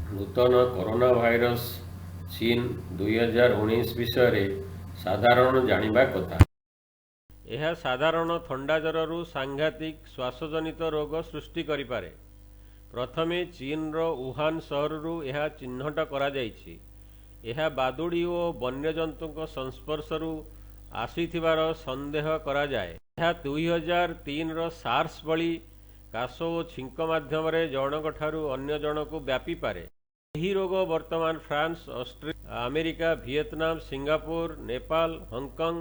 ନୂତନ corona virus ଚୀନ 2019 ବିଷୟରେ ସାଧାରଣ ଜାଣିବା କଥା। ଏହା ସାଧାରଣ ଥଣ୍ଡା ଜ୍ୱରରୁ ସାଂଘାତିକ ଶ୍ୱାସଜନିତ ରୋଗ ସୃଷ୍ଟି କରିପାରେ। ପ୍ରଥମେ ଚୀନର ଉହାନ ସହରରୁ ଏହା ଚିହ୍ନଟ କରାଯାଇଛି। ଏହା ବାଦୁଡ଼ି ଓ ବନ୍ୟଜନ୍ତୁଙ୍କ ସଂସ୍ପର୍ଶରୁ ଆସିଥିବାର ସନ୍ଦେହ କରାଯାଏ। ଏହା 2003ର ସାର୍ସ ଭଳି କାଶ ଓ ଛିଙ୍କ ମାଧ୍ୟମରେ ଜଣଙ୍କଠାରୁ ଅନ୍ୟ ଜଣକୁ ବ୍ୟାପିପାରେ। ଏହି ରୋଗ ବର୍ତ୍ତମାନ France, Australia, America, Vietnam, Singapore, Nepal, Hong Kong,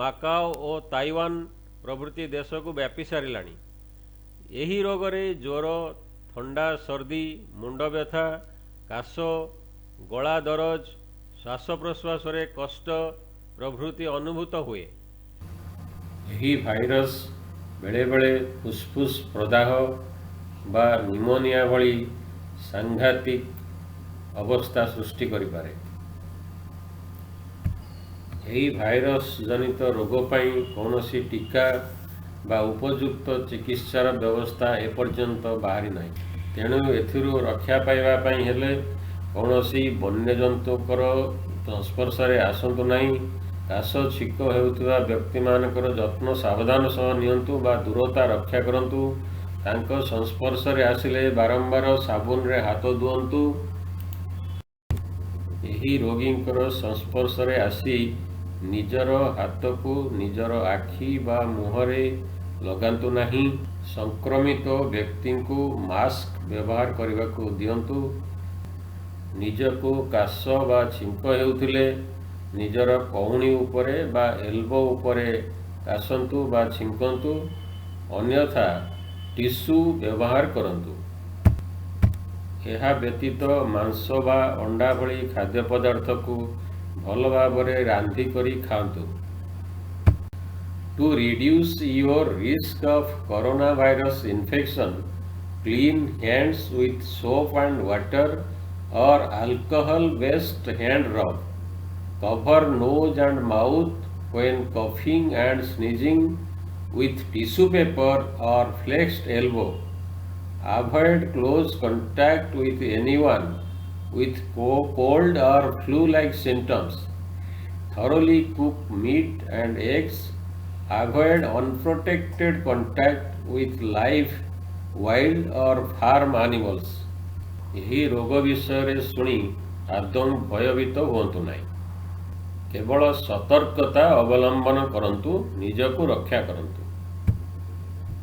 Macau ଓ ତାଇୱାନ ପ୍ରଭୃତି ଦେଶକୁ ବ୍ୟାପି ସାରିଲାଣି। ଏହି ରୋଗରେ ଜ୍ୱର, ଥଣ୍ଡା, ସର୍ଦ୍ଦି, ମୁଣ୍ଡବ୍ୟଥା, କାଶ, ଗଳା ଦରଜ, ଶ୍ୱାସ ପ୍ରଶ୍ୱାସରେ କଷ୍ଟ ପ୍ରଭୃତି ଅନୁଭୂତ ହୁଏ। ଏହି ଭାଇରସ ବେଳେବେଳେ ଫୁସଫୁସ ପ୍ରଦାହ ବା ନିମୋନିଆ ଭଳି ସାଂଘାତିକ ଅବସ୍ଥା ସୃଷ୍ଟି କରିପାରେ। ଏହି ଭାଇରସ ଜନିତ ରୋଗ ପାଇଁ କୌଣସି ଟୀକା ବା ଉପଯୁକ୍ତ ଚିକିତ୍ସାର ବ୍ୟବସ୍ଥା ଏପର୍ଯ୍ୟନ୍ତ ବାହାରି ନାହିଁ। ତେଣୁ ଏଥିରୁ ରକ୍ଷା ପାଇବା ପାଇଁ ହେଲେ କୌଣସି ବନ୍ୟଜନ୍ତୁଙ୍କର ସଂସ୍ପର୍ଶରେ ଆସନ୍ତୁ ନାହିଁ। କାଶ, ଛିଙ୍କ ହେଉଥିବା ବ୍ୟକ୍ତିମାନଙ୍କର ଯତ୍ନ ସାବଧାନ ସହ ନିଅନ୍ତୁ ବା ଦୂରତା ରକ୍ଷା କରନ୍ତୁ। ତାଙ୍କ ସଂସ୍ପର୍ଶରେ ଆସିଲେ ବାରମ୍ବାର ସାବୁନରେ ହାତ ଧୁଅନ୍ତୁ। ଏହି ରୋଗୀଙ୍କର ସଂସ୍ପର୍ଶରେ ଆସି ନିଜର ହାତକୁ ନିଜର ଆଖି ବା ମୁହଁରେ ଲଗାନ୍ତୁ ନାହିଁ। ସଂକ୍ରମିତ ବ୍ୟକ୍ତିଙ୍କୁ ମାସ୍କ ବ୍ୟବହାର କରିବାକୁ ଦିଅନ୍ତୁ। ନିଜକୁ କାଶ ବା ଛିଙ୍କ ହେଉଥିଲେ ନିଜର କହୁଣୀ ଉପରେ ବା ଏଲବୋ ଉପରେ କାଶନ୍ତୁ ବା ଛିଙ୍କନ୍ତୁ, ଅନ୍ୟଥା ଟିସୁ ବ୍ୟବହାର କରନ୍ତୁ। ଏହା ବ୍ୟତୀତ ମାଂସ ବା ଅଣ୍ଡା ଭଳି ଖାଦ୍ୟ ପଦାର୍ଥକୁ ଭଲ ଭାବରେ ରାନ୍ଧି କରି ଖାଆନ୍ତୁ। To reduce your risk of coronavirus infection, clean hands with soap and water or alcohol based hand rub. Cover nose and mouth when coughing and sneezing with tissue paper or flexed elbow. Avoid close contact with anyone with cold or flu like symptoms. Thoroughly cook meat and eggs. Avoid unprotected contact with live wild or farm animals. ଏହି ରୋଗ ବିଷୟରେ ଶୁଣି ଆଦୌ ଭୟଭୀତ ହୁଅନ୍ତୁ ନାହିଁ। କେବଳ ସତର୍କତା ଅବଲମ୍ବନ କରନ୍ତୁ, ନିଜକୁ ରକ୍ଷା କରନ୍ତୁ।